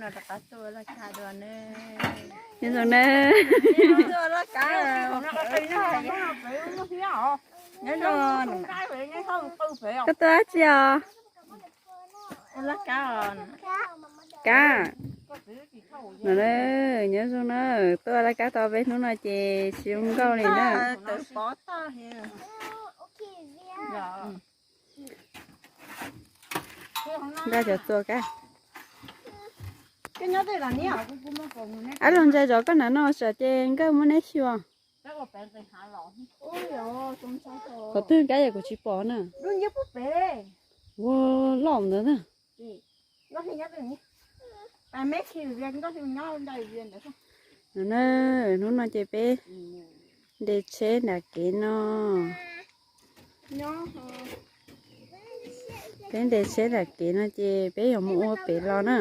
Nyob zoo na. Koj tuaj dab tsi os? Kab. No, nyob zoo na, tuaj laj kab tau peb hnub no ces tsis zoo nkauj li na. Nkaj cov txua kab. Ab, los ntsia zov koj na no tsam ces nkaj muab neb xyuas. Qhov twg kab yam kuv tsis pom na. Ua loj ntawd na. No na, hnub no ces peb nres tsheb nram kev no. Peb nres tsheb nram kev no ces peb yuav mus ua pem los na.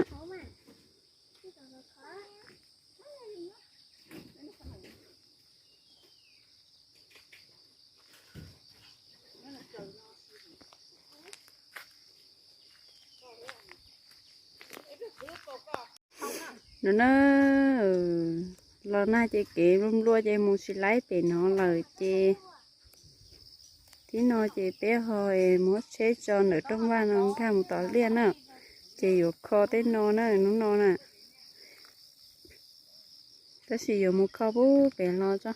No na, los nag ces kev nplua nplua ces mus tsis laib pem no lawm ces tib no ces peb ho muab tsheb tso ntawm rooj vag no nkag mus tom liaj na, ces yuav kho tej no na, hnub no na. Tab sis yuav mus kho pub pem los tso.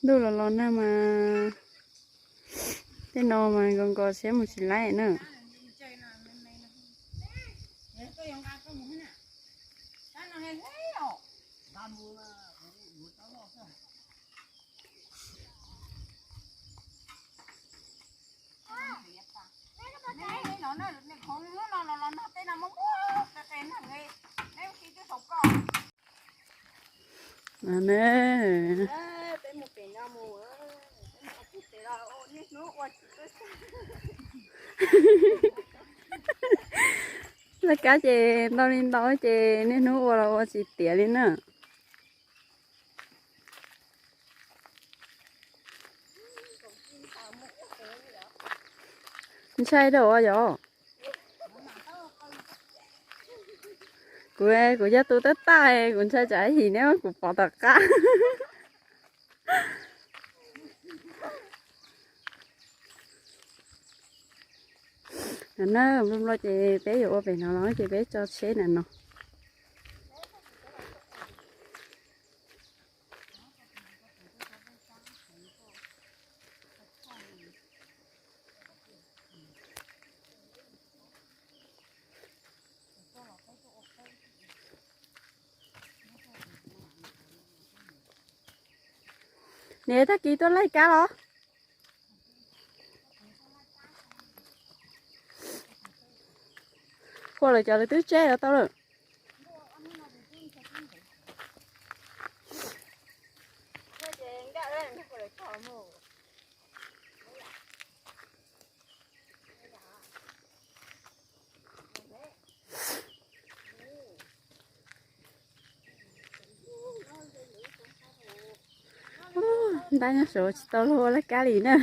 Ntuj los los nag mas tej no mas nkaus nkaus siab mus tsis laib na. Laj kab ces ntau li ntau ces niaj hnub ua los ua tsis tiav li na. Ntshai rau yom. Kuv, kuv yog tus tab taj, kuv ntshai tsam ib him neb muab kuv pov tom qab. No na, nplua nplua ces peb yuav ua pem no los ces peb tso tsheb na no. Niam, tag kis tuaj laij kab los? Ua lawv cov lawv twb tseb los tau lawm. Ntab nyob saud tsis tau luag ua laj kab li na.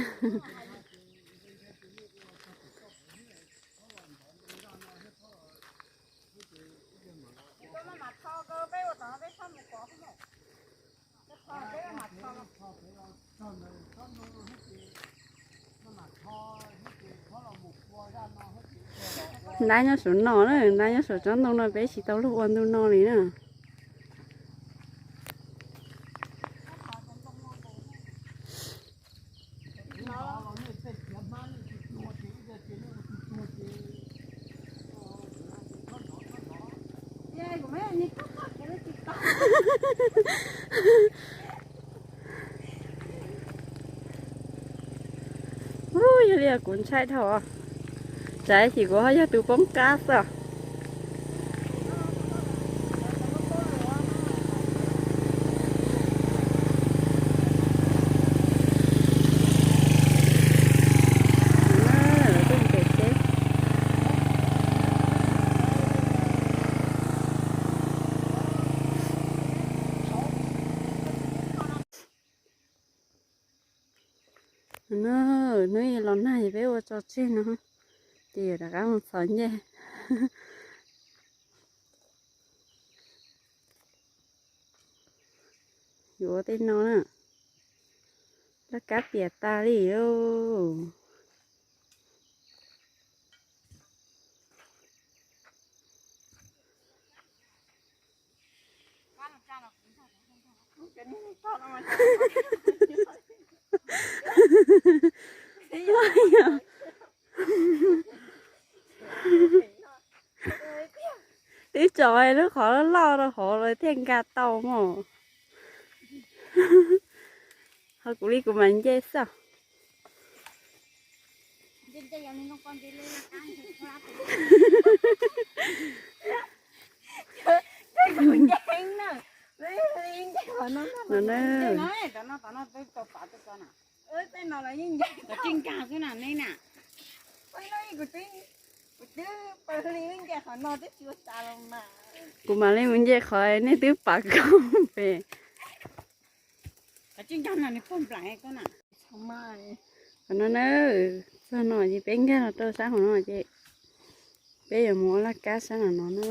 Ntab nyob saum no na, ntab nyob saum tsob ntoo no peb tsis tau luag ua ntu no li na. Ub, yog li kuv ntshai dhau, tsam ib chim kuv ho yog tus poob qab xwb. Hnub los nag es peb ua tso tseg no, ces yuav rov qab mus txhos ncej. Yuav tej no na, laj kab piam tas li lauj. Twb tso lub qhov loj loj rau hauv lawm thiaj nkag tau mog. Ho kuv li kuv mam nce xwb. No na. Kuv mam li mus nce qhov nej twb pom koj pem. Qhov no na, txog no ces peb nkag los rau sab hauv no ces peb yuav mus ua laj kab sab no no na.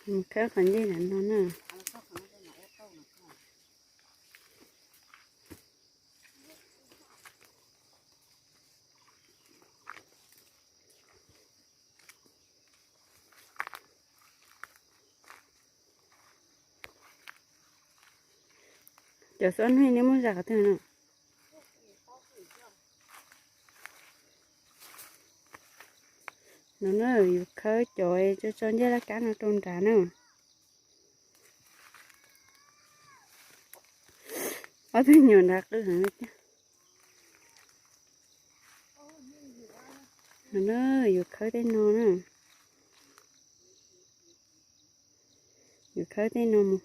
Mus khawb qhov ncej ntawm no na. Cov xub hneej neb muab zam qhov twg no? No na, yus khawb cov tso tso ncej laj kab no rau nrad na. Ob tug nyuam nrad qw heev li thiab. No na, yus khawb tej no na. Yus khawb tej no mus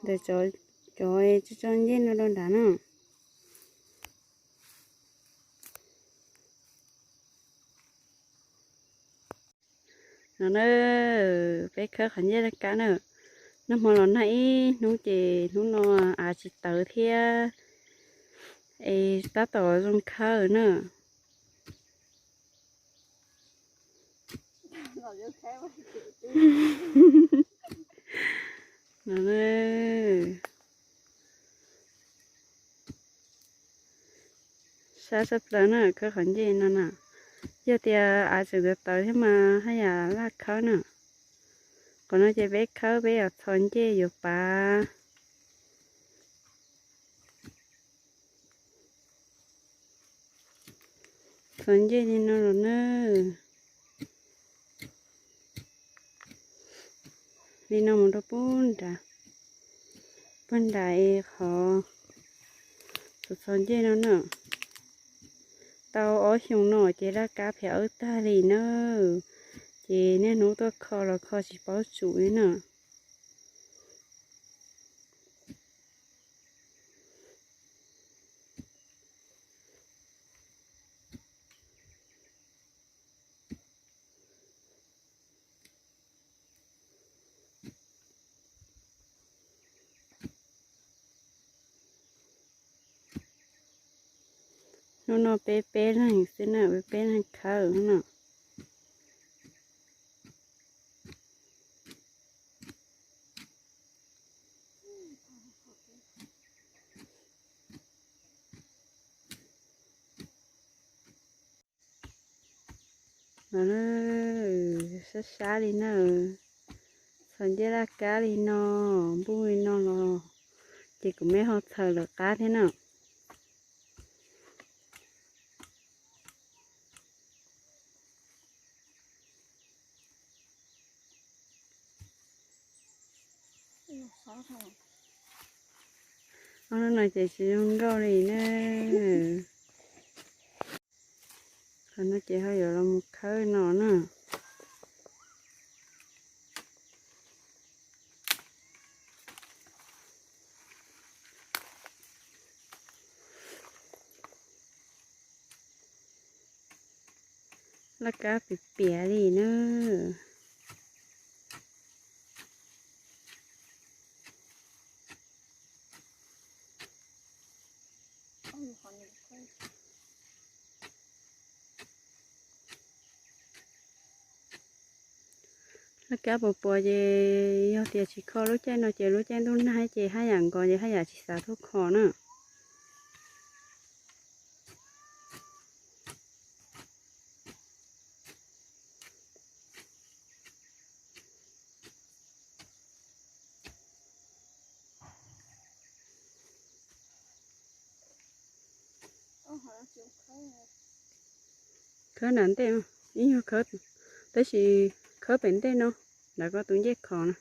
ntawm cov tso tso ncej no rau nrad na. No na, peb khawb qhov ncej laj kab na. Nag hmo los nag ib hnub ces hnub no av tsis tawv thiab es tab tom zoo khawb na. No na, sab sab plaws na, khawb qhov ncej no na. Yog tias av tseem tawv tawv thiab mas haj yam laj khawb na. Qhov no ces peb khawb peb yuav txhos ncej yuav pav. Txhos ncej li no los na. Li no mus rau pub nrad, pub nrad es qhov txhos ncej no na. Tau ob xyoos no ces laj kab phiv awb tag li na, ces niaj hnub tuaj kho los kho tsis paub tsum li na. Hnub no peb peb leeg xwb na, peb peb leeg khawb no. Sab sab li na, txhos ncej laj kab li no, npuj li no los ces kuv me ho txhaws lawv qab thiab na. Ob lub no ces tsis zoo nkauj li na. Qhov no ces ho yuav los mus khawb no na. Laj kab piam piam li na. Laj kab puas puas ces yog tias tsis kho lub caij no ces lub caij ntuj nag ces haj yam nkaus ces haj yam tsis xav tuaj kho na. Khawb nram ntej, ib nyuag khawb, tab sis khawb pem ntej no, nram koj tus ncej khov na.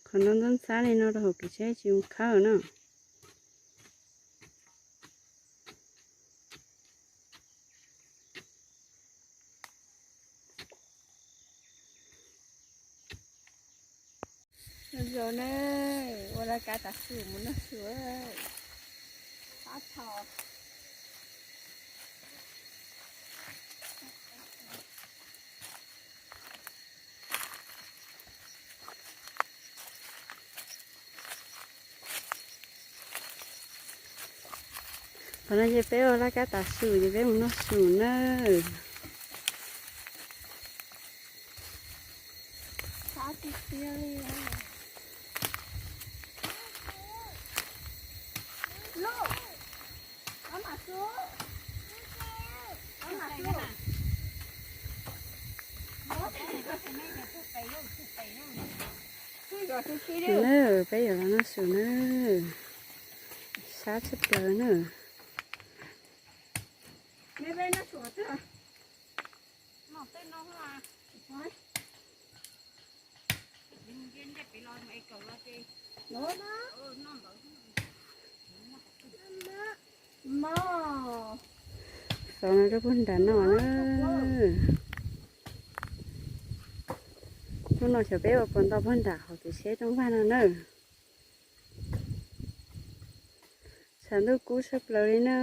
Qhov no ntxhab ntxhab li no rau hauv kev tsheb tsis mus khawb na. Zoo na, ua laj kab tav su mus noj su. Ab tho. Qhov no ces peb ua laj kab tav su ces peb mus noj su nawb. Peb yuav los noj su nawb, sab tshaj plaws nawb. Xov no rau puag nram no na. Hnub no xyov peb ua puas tau puag nram hauv kev tsheb rooj vag no na. Tshav ntuj kub tshaj plaws li na.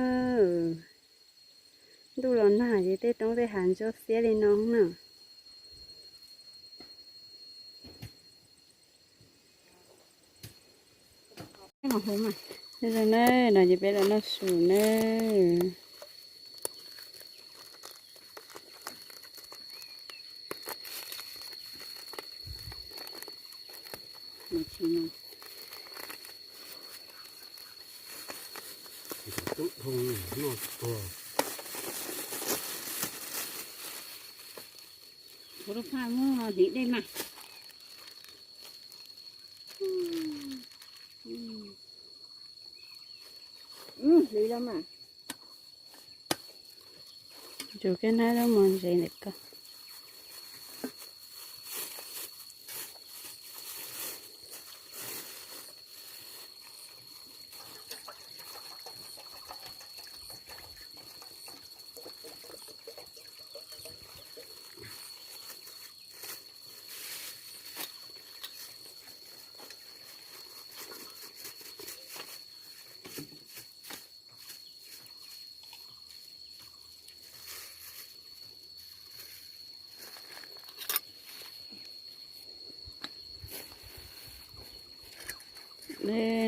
Ntuj los nag ces tej roob tej hav ntsuab xiab li no na. Zoo na, no ces peb los noj su nawb. Kuv rau phaj muab hliv dej mas. Hliv los mas. Cov kab nab zaub mov ntsev ntawm ko.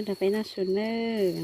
Nrog peb noj su nawb.